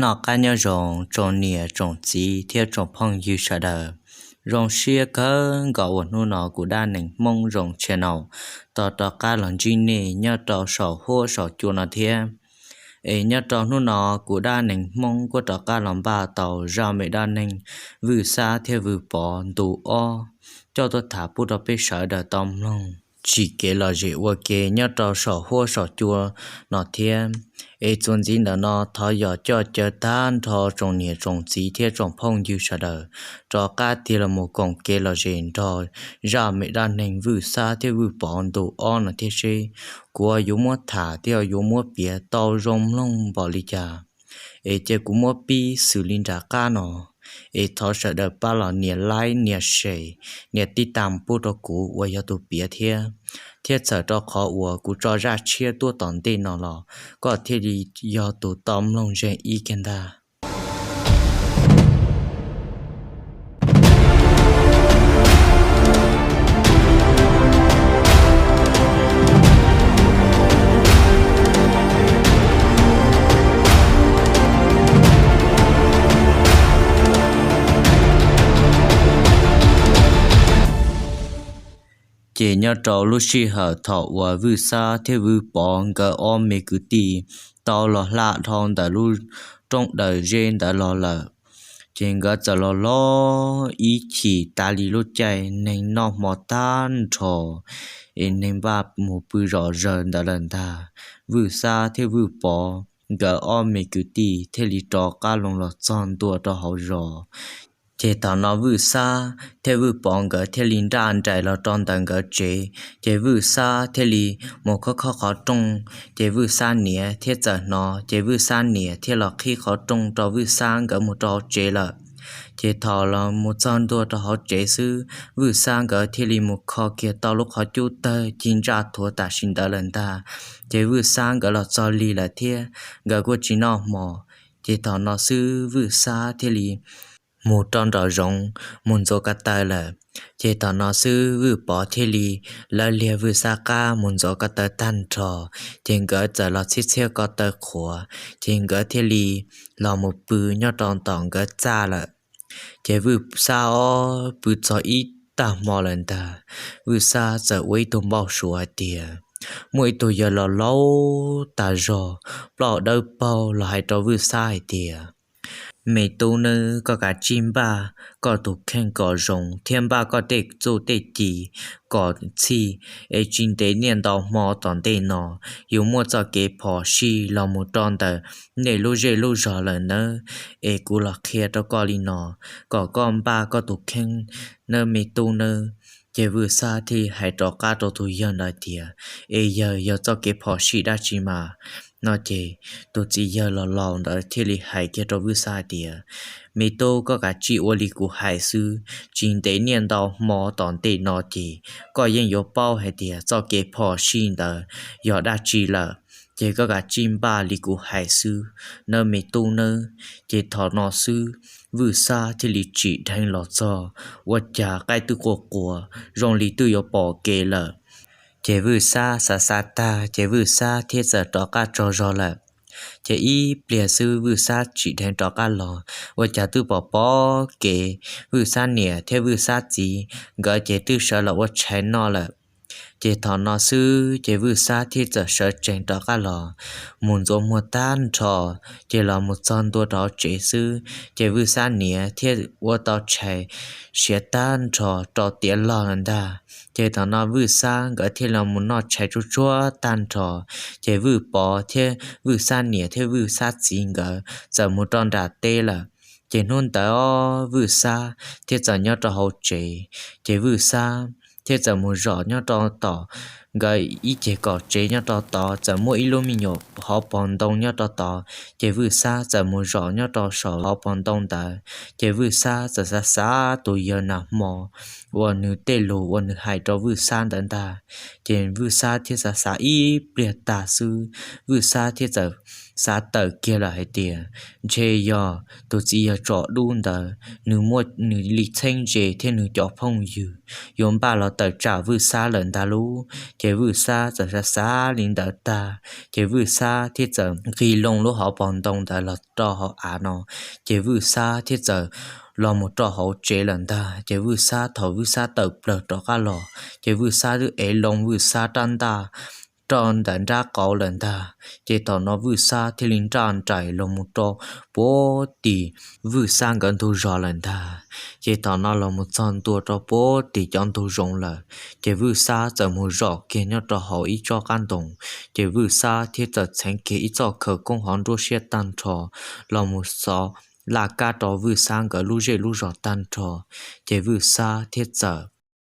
Noj qab nyob zoo tsoom niam tsoom txiv thiab tsoom phooj ywg sawv daws. Zoo siab kawg nkaus uas hnub no kuv Dab Neeg Hmoob Zoo Channel tau rov qab los ntsib nej nyob rau saum huab saum cua no thiab. Es nyob rau hnub no kuv Dab Neeg Hmoob kuj rov qab los npaj tau zaj me dab neeg Vwj Xab thiab Vwj Pov ntu ob coj tuaj tham pub rau peb sawv daws tau mloog tsim kev lom zem ua ke nyob rau saum huab saum cua no thiab. Es txuas ntxiv ntawm no thov yog coj caw tag nrho tsoom niam tsoom txiv thiab tsoom phooj ywg sawv daws rov qab tig los mus koom kev lom zem nrog zaj me dab neeg Vwj Xab thiab Vwj Pov ntu ob no thiab seb kuv yuav muab tham thiab yuav muab piav tau zoo mloog npaum li cas. Es cia kuv muab pib xws li nram qab no. Es thov sawv daws pab los nias like, nias share, nias tij tam pub rau kuv uas yog tus piav thiab. Thiab txhawm rau qhov uas kuv tso zaj tshiab tuaj tom ntej no los koj thiaj li yog tus tau mloog zeeg ib kiag ntag. Ces nyob rau lub sij hawm thaum uas Vwj Xab thiab Vwj Pov nkawd ob me kwv tij tau los hla dhau ntawm lub roob dawm zeb ntawd los lawm, ces nkawd txawm los los ib chim tas li lub caij neeg noj hmo tag nrho, es neeg npaj mus pw zom zaws ntawd lawm ntag. Vwj Xab thiab Vwj Pov nkawd ob me kwv tij thiaj li rov qab los los txog ntua rau hauv zos. Ces thaum no Vwj Xab thiab Vwj Pov nkawd thiaj li nraj nraim los rau ntawm nkawd tsev. Ces Vwj Xab thiaj li mus khob khob qhov rooj, ces Vwj Xab niam thiaj txawm hnov, ces Vwj Xab niam thiaj los qhib qhov rooj rau Vwj Xab nkawd mus rau hauv tsev lawm. Ces thaum los mus txog ntua rau hauv tsev xwb, Vwj Xab nkawd thiaj li mus kho kiag tau lub qhov cub tawg ci ntsaj thuav tam sim ntawd lawm ntag. Ces Vwj Xab nkawd los txog lig lawm thiab nkawd kuj tsis noj hmo. Ces thaum no xwb Vwj Xab thiaj li mus rau nraum zoov mus ntxuav ko taw lawm. Ces thaum no xwb Vwj Pov thiaj li lawv liag Vwj Xab qab mus ntxuav ko taw tag nrho, ces nkawd txawm los txhiab txhiab ko taw qhuav, ces nkawd thiaj li los mus pw nyob rau tom nkawd txaj lawm. Ces Vwj Xab ob pw txog ib tag hmo lawm ntag, Vwj Xab txawm ua ib tug npau suav hais tias muaj ib tug yawg laus laus tas zog plaub dawb paug los hais rau Vwj Xab hais tias, Me tub nawb, koj kav tsij npaj koj tus kheej kom zoo thiab npaj koj tej txuj tej ci kom txhij, es tsis ntev niaj ntau hmo tom ntej no yuav muaj txoj kev phom sij los mus rau ntawm nej lub zej lub zog lawm nawb. Es kuv los qhia rau koj li no, kom koj npaj koj tus kheej nawb me tub nawb. Ces Vwj Xab thiaj hais rov qab rau tus yawg ntawd tias, Es yawg, yog txoj kev phom sij dab tsi mas? No ces tus txiv yawg laus laus ntawd thiaj li hais kiag rau Vwj Xab hais tias, Me tub, koj kav tsij ua li kuv hais xwb, tsis ntev niaj ntau hmo tom ntej no ces koj yeej yuav paub hais tias txoj kev phom sij ntawd yog dab tsi lawm. Ces koj kav tsij npaj li kuv hais xwb nawb me tub nawb. Ces thaum no xwb Vwj Xab thiaj li tsim dheev los txog, ua cas qaib twb qua quas zoo li twb yuav pom kev lawm. Ces Vwj Xab xav xav tag ces Vwj Xab thiaj txawm rov qab tsaug zog lawm. Ces ib pliag xwb Vwj Xab tsim dheev rov qab los, ua cas twb pom pom kev Vwj Xab niam thiab Vwj Xab txiv nkawd ces twb sawv los ua tshais noj lawm. Ces thaum no xwb ces Vwj Xab thiaj txawm sawv tsees rov qab los mus ntxuav muag tag nrho, ces los mus txog ntua rau hauv tsev xwb ces Vwj Xab niam thiaj ua tau tshais siav tag nrho rau tiav log lawm ntag. Ces thaum no Vwj Xab nkawd thiaj los mus noj tshais tsuag tsuag tag nrho, ces Vwj Pov thiab Vwj Xab niam thiab Vwj Xab txiv nkawd txawm mus rau nram teb lawm. Ces hnub ntawd Vwj Xab thiaj txawm nyob rau hauv tsev, ces Vwj Xab thiaj txawm mus zom nyob rau tom nkawd ib ceg kaum tsev nyob rau tod txawm muaj ib lub me nyuam hauv paus ntoo nyob rau tod, ces Vwj Xab txawm mus zom nyob rau saum hauv paus ntoo ntawd. Ces Vwj Xab txawm xav xav tus yawg nag hmo uas nws tej lus uas nws hais rau Vwj Xab ntawd ntag. Ces Vwj Xab thiaj xav xav ib pliag tag xwb, Vwj Xab thiaj txawm xav tawm kiag lawm hais tias ntshe yog tus txiv yawg tsom dub ntawd nws muaj nws li txheeb ze thiab nws cov phooj ywg yuav npaj los tawm tsam Vwj Xab lawm ntag lub. Ces Vwj Xab txawm xav xav li ntawd tag, ces Vwj Xab thiaj txawm nqis loo lub hauv paus ntoo ntawd los rau hauv av no, ces Vwj Xab thiaj txawm los mus rau hauv tsev lawm ntag. Ces Vwj Xab thaum Vwj Xab tawm plawg rov qab los, ces Vwj Xab twb ev loo Vwj Xab rab ntaj rau ntawm nrab qauv lawm ntag. Ces thaum no Vwj Xab thiaj li nraj nraim los mus rau puag tim Vwj Xab nkawd ntug zos lawm ntag. Ces thaum no los mus txog ntua rau puag tim cov ntug zoov lawm, ces Vwj Xab txawm mus zaum kiag nyob rau hauv ib tsob qab ntoo, ces Vwj Xab thiaj txawm txheev kiag ib txoj khawv koob hov nruab siab tag nrho los mus xov laj kab rau Vwj Xab nkawd lub zej lub zos tag nrho. Ces Vwj Xab thiaj txawm